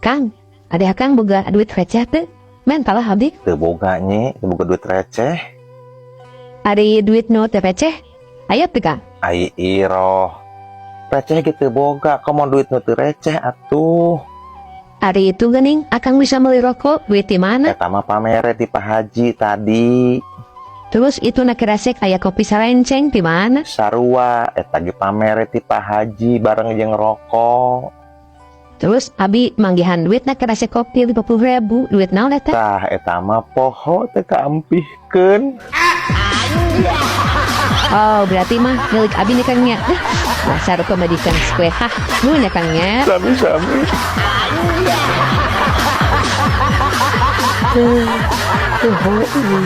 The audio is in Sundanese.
Kang, ari Akang boga duit receh teu? Menta lah abdi. Teu boga nye, teu boga duit receh. Ari duit nu teu receh? Aya teu, Kang? Ai iroh. Receh ge teu boga, komo duit nu teu receh atuh. Ari itu gening, Akang bisa beli rokok, duit di mana? Eta mah pamere ti Pak Haji tadi. Terus itu na keresek aya kopi sarenceng di mana? Sarua, eta ge pamere ti Pak Haji bareng jeung rokok. Terus abi manggihan duit na keresek kopi 50.000, duit naon eta? Tah, eta mah poho teu kaampihkeun. Oh, berarti mah milik abi nih, Kang, nya. Dasar pamajikan square. Hah, nuhun ya, Kang, nya. Sami-sami. Tuh, tuh.